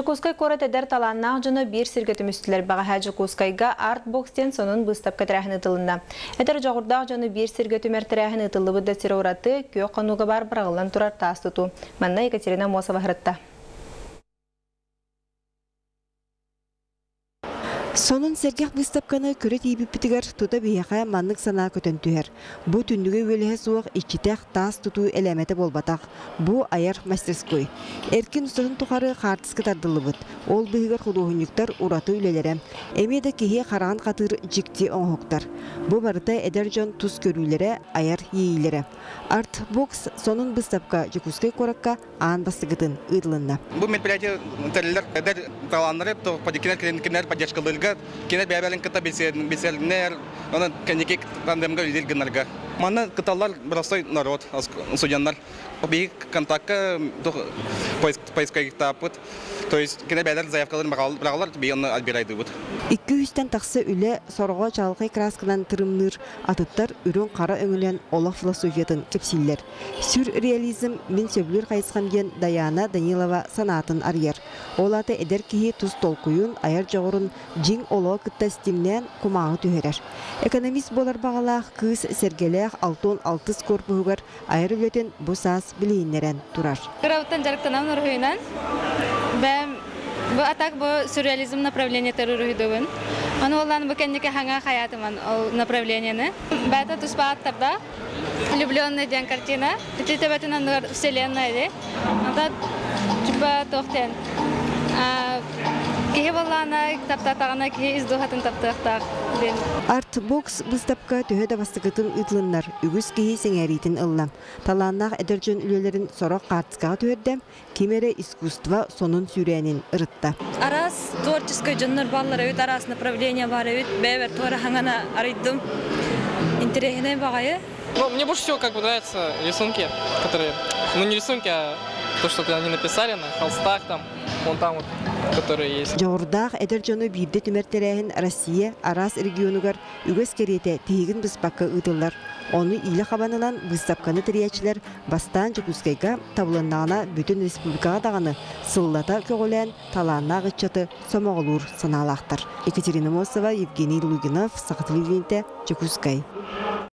Дьокуускай куорат эдэр талааннаах дьоно биир сиргэ түмүстүлэр. Бэҕэһээ Дьокуускайга Артбокс диэн сонун быыстапка тэрээһин ыытылынна. Эдэр дьоҕурдаах дьону биир сиргэ түмэр тэрээһин ыытыллыбыт да сирэ ураты, күөх хонууга баар быраҕыллан турар таас тутуу. Манна Екатерина Аммосова сырытта. Сонун сэргэх быыстапканы көрө тиийбиппитигэр тута биһиэхэ маннык санаа көтөн түһэр. Бу түннүгэ үөлэһэ суох иччитэх таас тутуу элээмэтэ буолбатах. Бу айар мастерской. Эркин устатын тухары хаартыска тардыллыбыт. Ол быыһыгар худуоһунньуктар ураты үлэлэрэ. Эмиэ да киһи хараҕын хатыыр дьикти оҥоһуктар. Бу барыта эдэр дьон тус көрүүлэрэ, айар иэйиилэрэ. Артбокс сонун быыстапка Дьокуускай куоракка аан бастакытын ыытылынна. Бу мероприятие тэриллэр эдэр талааннары кинилэр кинилэр поддержкалыырга, кинилэр бэйэ-бэйэлэрин кытта билсэллэр, онон кэнники тандемга үлэлиир гынарга. Манна кыталлар простой народ, студенттар. Биһиги контакка поисковиктааппыт, то есть кинилэр бэйэлэр заявкаларын быраҕаллар, биһиги онно отбирайдыыбыт. Икки үстэн тахса үлэ сороҕо чаҕылхай красканан тырымныыр, атыттар үрүҥ-хара өҥүнэн олох философиятын кэпсииллэр. Сюрреализм мин сөбүлүүр хайысхам диэн Дайаана Данилова санаатын арыйар. Ол аата эдэр киһи тус толкуйун, айар дьоҕурун дьиҥ олоҕу кытта ситимнээн кумааҕы түһэрэр. Экономист буолар баҕалаах кыыс Сэргэлээх Алтон алтыс корпуһугар айар үлэтин бу саас билиһиннэрэн турар. Кырабыттан дьарыктанабын уруһуйунан. Бэм бу атак бу сюрреализм направлениетар уруһуйдубун. Ону уоллаан бу кэнники хаҥа хаятыман ол направлениены. Бээтэ туспа аттарда. Влюбленный диэн картина. Ити төбөтүн анныгар вселенная дии. Ата типа туох диэн киһи буоллаҕына таптаатаҕына киһи ис дууһатын таптыахтаах диэн. Артбокс быыстапка төһө да бастакытын ыытылыннар, үгүс киһи сэҥээриитин ылла. Талааннаах эдэр дьон үлэлэрин сорох хаартыскаҕа түһэрдэ, ким эрэ искусство сонун сүүрээнин ырытта. Араас творческай дьоннор бааллар эбит, араас направление баар эбит. Бэйэбэр туора хаҥана арыйдым. Интэриэһинэй баҕайы. Ну, мне больше всего как бы нравятся рисунки, которые... Ну, не рисунки, а то, что они написали на холстах там, вон там вот, которые есть. Дьоҕурдаах эдэр дьону биирдэ түмэр тэрээһин Россия араас регионугар үгэс кэриэтэ тиһигин быспакка ыытыллар. Ону иилэ хабан ылан быыстапканы тэрийээччилэр Бастаан Дьокуускайга табылыннаҕына бүтүн республикаҕа даҕаны сыллата көҕүлээн талааннаах ыччаты сомоҕолуур санаалаахтар. Екатерина Мосова, Евгений Лугинов, Саха телевидениетэ, Дьокуускай.